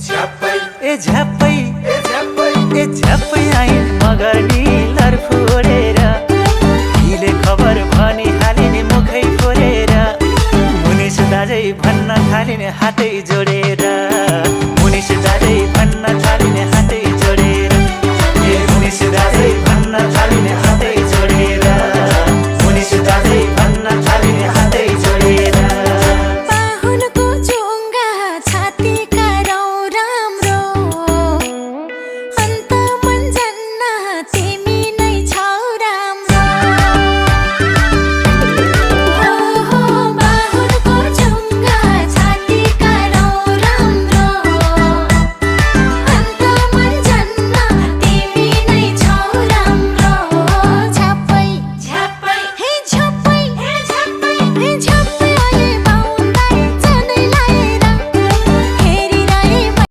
झ्याप्पै आइन् मगर निलर फोरेर हिले खबर भनी हालिने मुखै फोरेर मुनिस दाजै भन्न थालिने हातै जोडे